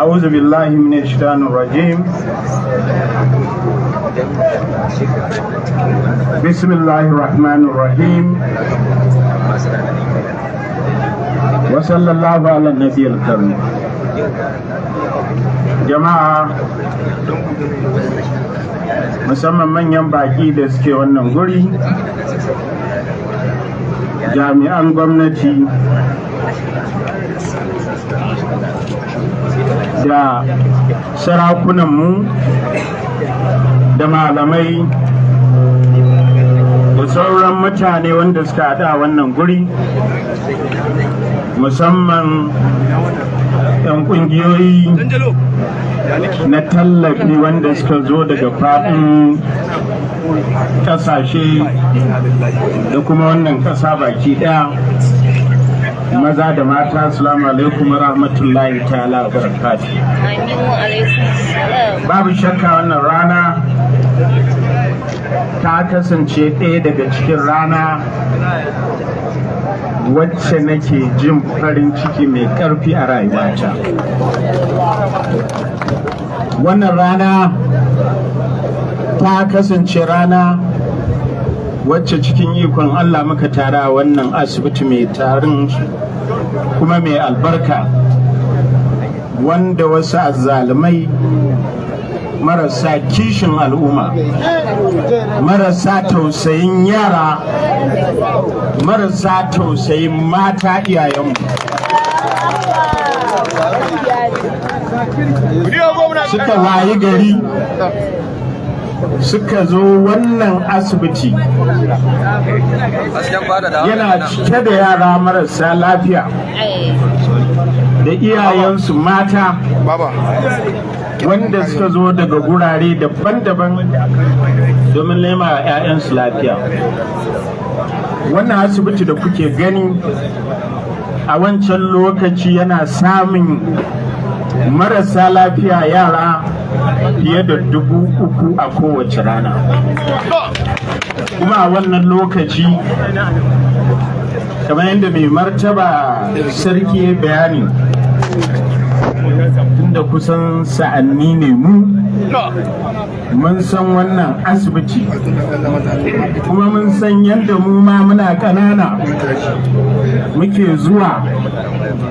أعوذ بالله من الشيطان الرجيم. بسم الله الرحمن الرحيم، وصلى الله على النبي الكريم. Jama'a, musamman manyan baki da suke wannan guri, jami'an gwamnati da sarakunanmu da malamai da sauran mutane wanda suka haɗa wannan guri, musamman 'yan ƙungiyoyi na tallafi wanda suka zo daga faɗin ƙasashe da kuma wannan ƙasa baki ɗaya, maza da mata, assalamu alaikum wa rahmatullahi ta'ala wa barakatuh. Amin wa alaikum salam. Babu shakka wannan rana ta kasance ɗaya daga cikin rana wacce nake jin farin ciki mai ƙarfi a rayuwata. Wannan rana ta kasance rana wacce cikin ikon Allah muka tara a wannan asibiti mai tarin kuma mai albarka, wanda wasu azzalumai marasa kishin al'umma, marasa tausayin yara, marasa tausayin mata iyayenmu suka wayi gari suka zo wannan asibiti yana cike da yara marasa lafiya da iyayensu mata wanda suka zo daga gurare daban-daban domin nema 'ya'yansu lafiya. Wannan asibiti da kuke gani, a wancan lokaci yana samun marasa lafiya yara fiye da 3,000 a kowace rana. Kuma a wannan lokaci, kamar yadda mai martaba sarki ya bayani, tunda kusan sa'anni ne, mu mun san wannan asibiti, kuma mun san yadda mu ma muna ƙanana muke zuwa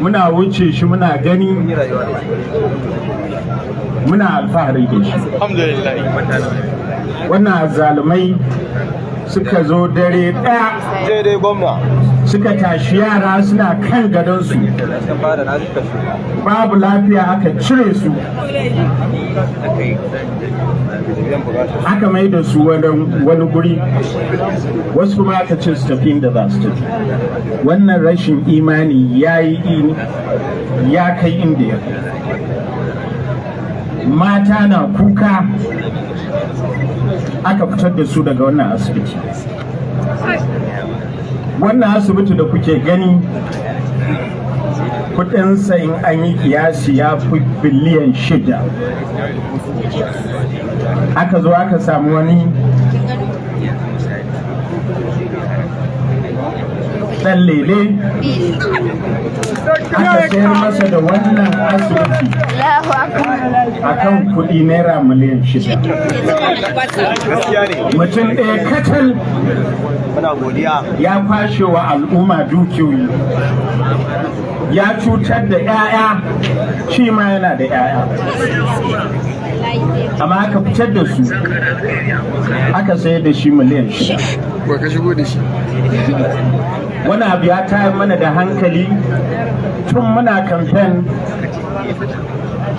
muna wuce shi, muna gani, muna alfahari da shi. Wannan zalumai suka zo dare ɗaya suka tashi yara suna kan gadonsu babu lafiya, aka cire su aka mai da su wani guri, wasu kuma aka ce su tafi inda za su tafi. Wannan rashin imani ya yi ya kai inda ya kai. Mata na kuka aka fitar da su daga wannan asibiti. Wannan asibiti da kuke gani, kudinsa in an yi kiyasi ya fi biliyan 6. Aka zo aka samu wani ɗan lele aka sayar masa da wannan asibiti akan kuɗi naira miliyan 6. Mutum ɗaya kacal ya kwashe wa al'umma dukiyoyi, ya cutar da 'ya'ya, shi ma yana da 'ya'ya, amma aka fitar da su aka sayar da shi miliyan 6. Ba ka shigo da shi. Wani abu ya tayar mana da hankali. Tun muna kamfen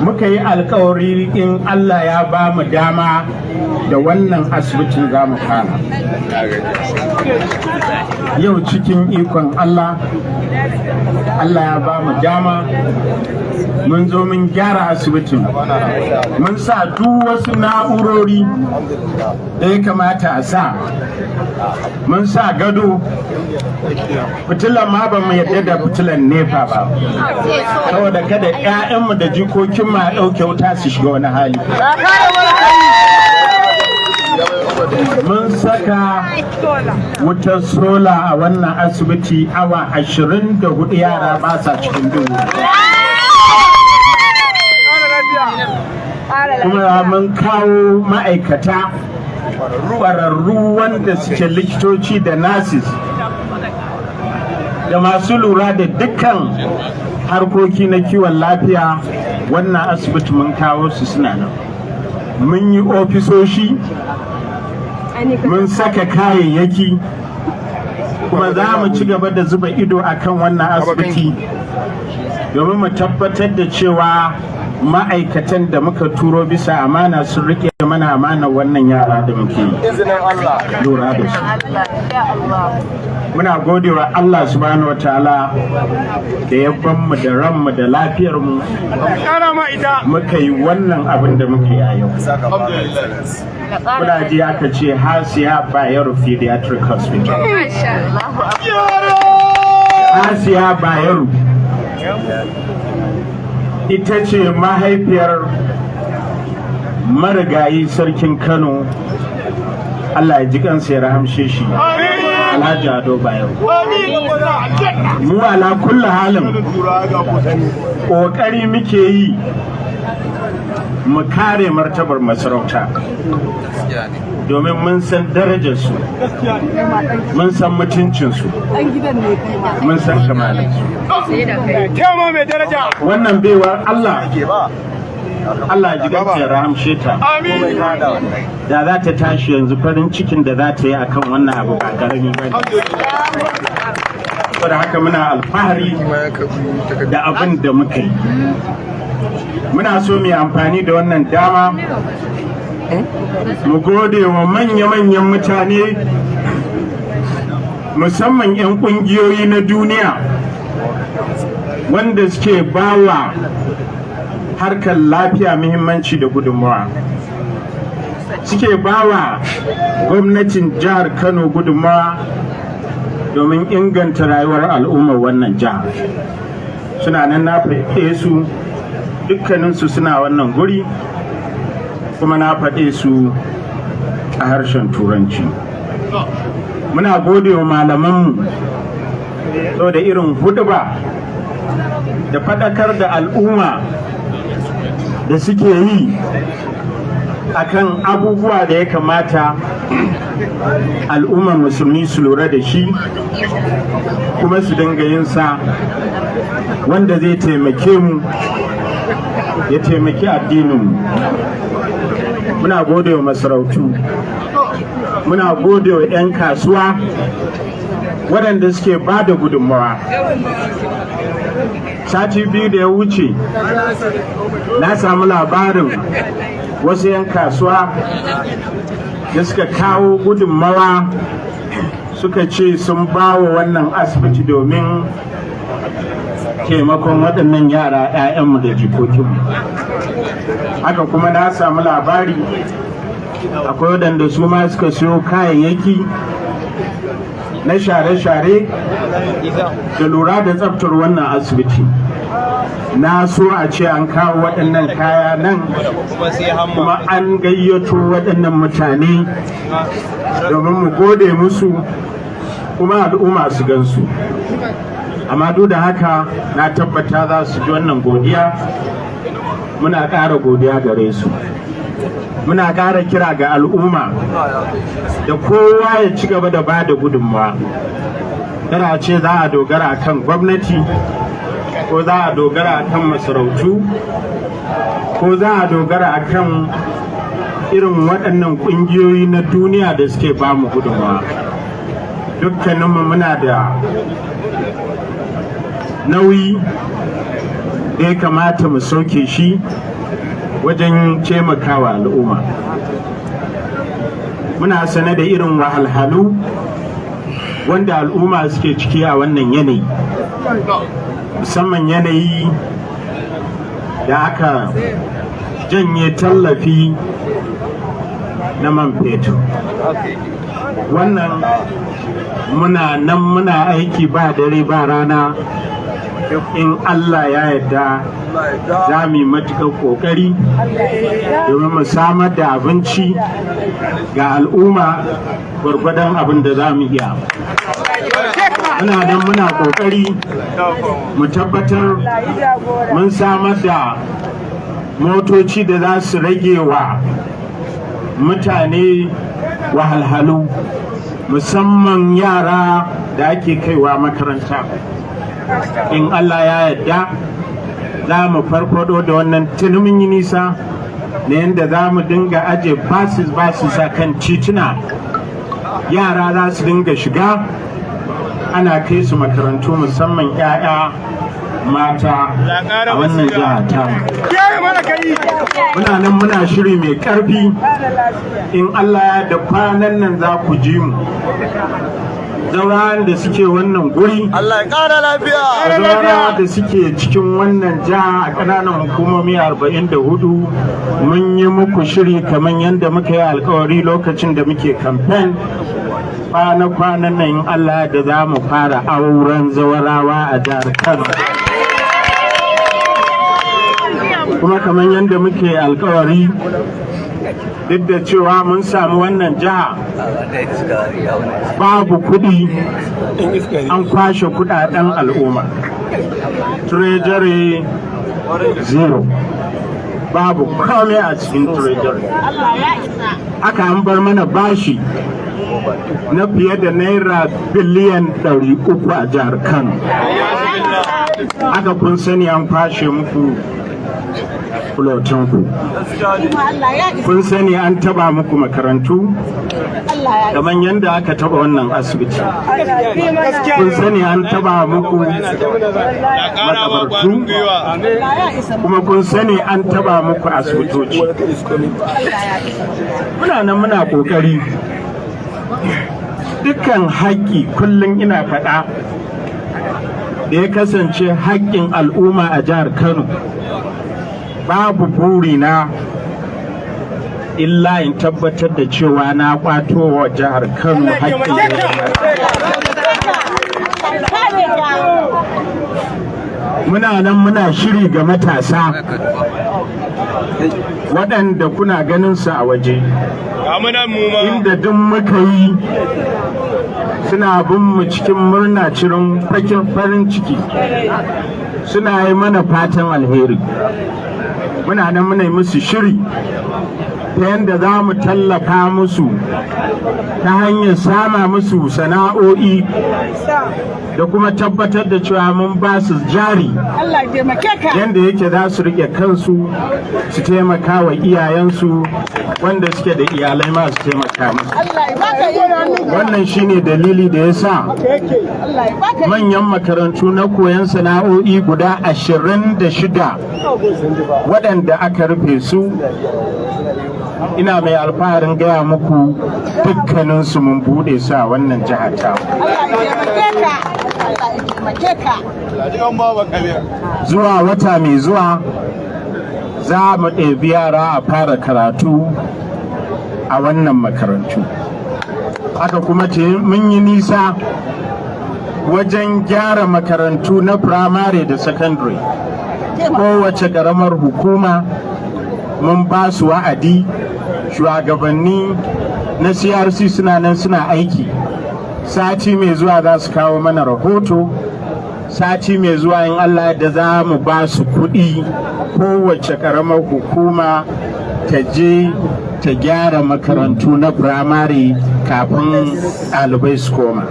muka yi alkawari, in Allah ya ba mu dama, da wannan asibitin za mu fara. Yau cikin ikon Allah, Allah ya ba mu dama, mun zo mun gyara asibitin, mun sa duk wasu na'urori da ya kamata a sa, mun sa gado, fitilan ma ba mu yadda da fitilan NEPA ba, saboda kada 'ya'yanmu da jikokin ma ɗauke wuta su shiga wani hali. Mun saka wutar sola a wannan asibiti, awa 24 yara ba sa cikin duhu. Kuma mun kawo ma'aikata ƙwararru wanda suke likitoci da nurses da masu lura da dukkan harkoki na kiwon lafiya. Wannan asibiti mun kawo su, suna nan. Mun yi ofisoshi, mun saka kayayyaki, kuma za mu ci gaba da zuba ido akan wannan asibiti domin mu tabbatar da cewa ma'aikatan da muka turo bisa amana sun rike mana amana wannan yara da muke lura da su. Muna godewa Allah Subhanahu wataala da ya ban mu da ranmu da lafiyarmu muka yi wannan abin da muka yi a yau. Kuna ji aka ce Hasiya Bayero Pediatric Hospital. Hasiya Bayero ita ce mahaifiyar marigayi Sarkin Kano, Allah ya ji kansa ya rahamshe shi, Alhaji Ado Bayero. Mu ala kulli halin ƙoƙari muke yi mu kare martabar masarauta, domin mun san darajarsu, mun san mutuncinsu, mun san kamalinsu. Wannan baiwar Allah, Allah ji ganta ya rahamshe ta, da za ta tashi yanzu, farin cikin da za ta yi akan wannan abu ba karami ba ne. Saboda haka muna alfahari da abin da muka yi. Muna so mu yi amfani da wannan dama mu gode wa manya-manyan mutane, musamman 'yan ƙungiyoyi na duniya wanda suke bawa harkar lafiya muhimmanci da gudunmawa, suke bawa gwamnatin jihar Kano gudunmawa domin inganta rayuwar al'ummar wannan jihar. Suna nan, na faɗe su, dukkaninsu suna wannan guri, kuma na faɗe su a harshen Turanci. Muna gode wa malamanmu da irin huduba da faɗakar da al'umma da suke yi akan abubuwa da ya kamata al'ummar Musulmi su lura da shi kuma su dinga yin sa, wanda zai taimake mu, ya taimaki addininmu. Muna gode wa masarautu, muna gode wa 'yan kasuwa waɗanda suke ba da gudunmawa. Sati 2 da ya wuce na samu labarin wasu 'yan kasuwa da suka kawo gudunmawa, suka ce sun ba wa wannan asibiti domin taimakon waɗannan yara, 'ya'yanmu da jikokinmu. Haka kuma na samu labari akwai waɗanda su ma suka siyo kayayyaki na share-share da lura da tsaftar wannan asibiti. Na so a ce an kawo waɗannan kaya nan kuma an gayyato waɗannan mutane domin mu gode musu kuma al'umma su gansu, amma duk da haka na tabbata za su ji wannan godiya. Muna ƙara godiya gare su. Muna ƙara kira ga al'umma da kowa ya ci gaba da ba da gudunmawa. Kada ce za a dogara kan gwamnati, ko za a dogara kan masarautu, ko za a dogara kan irin waɗannan ƙungiyoyi na duniya da suke ba mu gudunmawa. Dukkaninmu muna da nauyi da ya kamata mu sauke shi wajen taimakawa al'umma. Muna sane da irin wahalhalu wanda al'umma suke ciki a wannan yanayi, musamman yanayi da aka janye tallafi na man fetur. Wannan muna nan muna aiki ba dare ba rana. In Allah ya yarda, za mu yi matuƙar ƙoƙari domin mu samar da abinci ga al'umma gwargwadon abin da za mu iya. Muna nan muna ƙoƙari mu tabbatar mun samar da Motoci da za su rage wa mutane wahalhalu, musamman yara da ake kaiwa makaranta. In Allah ya yarda, za mu farfado da wannan. Tuni mun yi nisa na yadda za mu dinga aje buses buses a kan tituna, yara za su dinga shiga ana kai su makarantu, musamman 'ya'ya mata a wannan jiha ta. Muna nan muna shiri mai karfi. In Allah ya da, kwanan nan za ku ji mu, zaurawan da suke wannan guri, Allah ya ƙara lafiya. Zaurawa da suke cikin wannan jiha a ƙananan hukumomi 44, mun yi muku shiri kamar yadda muka yi alkawari lokacin da muke kamfen. Kwana-kwanan nan, in Allah da, za mu fara auren zawarawa a jihar Kano. Kuma kamar yadda muke alkawari, duk da cewa mun samu wannan jiha babu kuɗi, an kwashe kudaden al'umma, treasury zero, babu komai a cikin treasury, aka an bar mana bashi na fiye da naira biliyan 300 a jihar Kano. Aka kun sani an kwashe muku fulotinku, kun sani an taba muku makarantu kamar yadda aka taba wannan asibiti, kun sani an taba muku makabartu, kuma kun sani an taba muku asibitoci. Muna nan muna kokari. Dukkan haƙƙi, kullum ina faɗa, da ya kasance haƙƙin al'umma a jihar Kano, babu burina illa in tabbatar da cewa na kwato wa jihar Kano haƙƙin da ya. Muna nan muna shiri ga matasa waɗanda kuna ganin su a waje, inda duk muka yi suna bin mu cikin murna, cirin farin ciki, suna yi mana fatan alheri. Muna nan muna yi musu shiri ta yadda za mu tallafa musu ta hanyar sama musu sana'o'i da kuma tabbatar da cewa mun ba su jari yadda yake za su rike kansu, su taimaka wa iyayensu, wanda suke da iyalai ma su taimaka musu. Wannan shine dalili da ya sa manyan makarantu na koyon sana'o'i guda 26 waɗanda aka rufe su, ina mai alfaharin gaya muku dukkaninsu mun buɗe su a wannan jihar ta. Zuwa wata mai zuwa za mu ɗebi yara a fara karatu a wannan makarantu. Haka kuma mun yi nisa wajen gyara makarantu na firamare da sakandare. Kowace ƙaramar hukuma mun ba su wa'adi, shugabanni na CRC suna nan suna aiki. Sati mai zuwa za su kawo mana rahoto. Sati mai zuwa, in Allah da, za mu ba su kuɗi, kowace ƙaramar hukuma ta je ta gyara makarantu na firamare kafin ɗalibai su koma.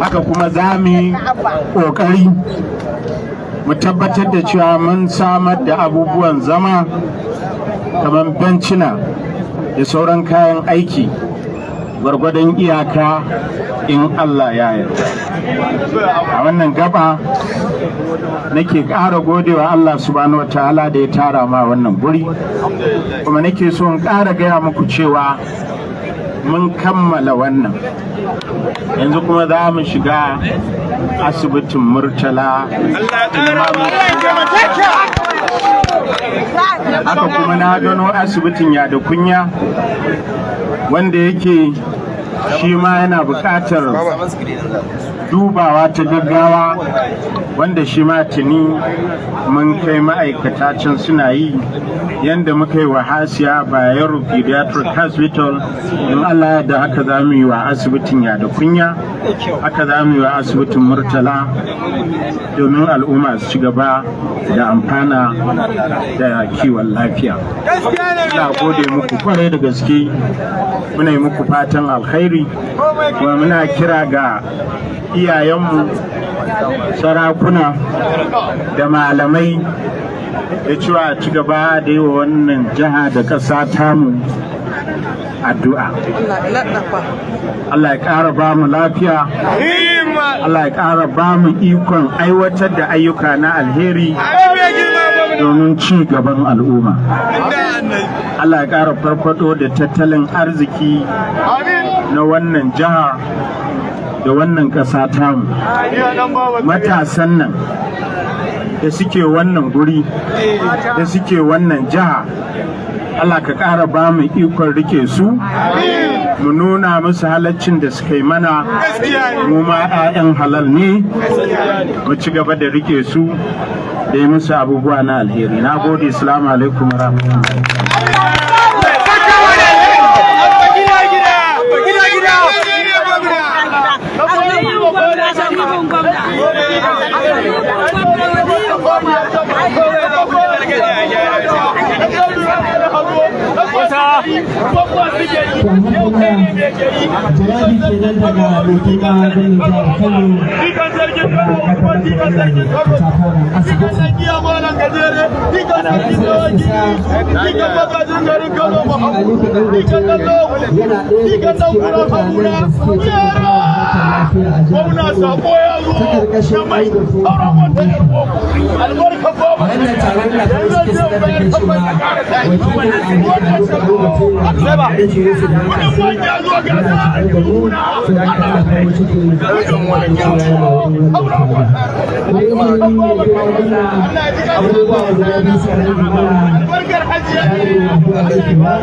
Haka kuma za mu yi ƙoƙari mu tabbatar da cewa mun samar da abubuwan zama kamar bencina da sauran kayan aiki gwargwadon iyaka, in Allah ya yarda. A wannan gaba nake ƙara godewa Allah Subhanahu wa Ta'ala da ya tara ma wannan guri, kuma nake so in ƙara gaya muku cewa mun kammala wannan, yanzu kuma za mu shiga asibitin Murtala. Haka kuma na gano asibitin ya da kunya, wanda yake shi ma yana buƙatar Dubawa ta gaggawa, wanda shi ma tuni mun kai ma'aikata can suna yi, yadda muka yi wa Hasiya Bayero Pediatric Hospital, in Allah da haka za mu yi wa asibitin Yada Kunya, haka za mu yi wa asibitin Murtala, domin al'umma su ci gaba da amfana da kiwon lafiya. Ina gode muku kwarai da gaske, muna yi muku fatan alkhairi, kuma muna kira ga iyayenmu sarakuna da malamai da cewa ci gaba da yi wa wannan jiha da ƙasa tamu addu'a. Allah ya ƙara ba mu lafiya, Allah ya ƙara ba mu ikon aiwatar da ayyuka na alheri domin ci gaban al'umma. Allah ya ƙara farfado da tattalin arziki na wannan jiha da wannan ƙasa tamu. Matasan nan da suke wannan guri, da suke wannan jiha, Allah ka ƙara ba mu ikon rike su, mu nuna musu halaccin da suka yi mana, mu ma 'ya'yan halal ne, mu ci gaba da rike su da yi musu abubuwa na alheri. Na gode. Salamu alaikum wa rahmatullahi. Jawabi kenan daga mai girma gwamnan jihar Kano da katafaren asibiti. Aliko Dangote yana ɗaya daga cikin mutanen da suke taimakawa harkar lafiya a jihar Kano ta ƙarƙashin Dangote Foundation. Wannan taron da kuma suke sanar da kai cewa wakilin Aliko Dangote, Alhaji Yusuf Yankasi, yana tare da mu, sai aka ana farin ciki wannan cewa yana wurin wannan taro. Kuma izini mai girma gwamna, abubuwa guda biyu suka rage mana. Za mu yi addu'ar rufewa.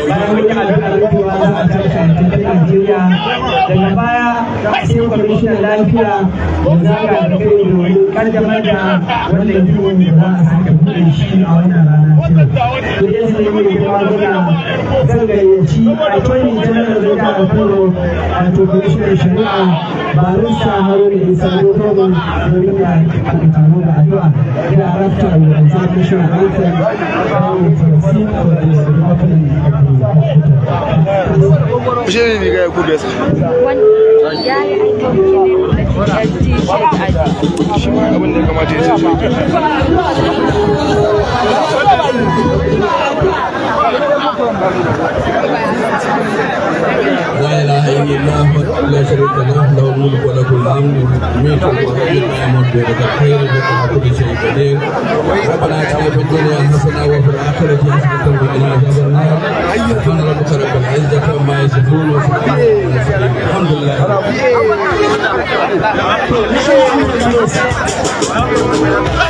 Bayan mun yi addu'ar rufewa, za a tashi a tafi Najeriya. Daga baya sai kwamishinan lafiya ya zaga da kai domin kaddamar da wannan gini da za a sake buɗe shi a wannan rana ta yau. Idan sai mai girma gwamna, zan gayyaci Attorney General na jihar Kano, wato kwamishinan shari'a, Barista Haruna Isa Dokogo, domin ya buɗe taro da addu'a. Thereafter, we will observe national anthem and we proceed for the opening of the hospital. Shi ne riga ya kube sa. Wani ya yi aikin ne da t-shirt a jiki. Shi ma abin da ya kamata ya ce shi. لا إله إلا الله وحده لا شريك له، له الملك وله الحمد، يميت ويحيي ويموت، بيده الخير وهو على كل شيء قدير. ربنا اتنا في الدنيا حسنه وفي الاخره حسنه وقنا عذاب النار. سبحان ربك رب العزه عما يصفون وسلام على المرسلين، الحمد لله رب العالمين.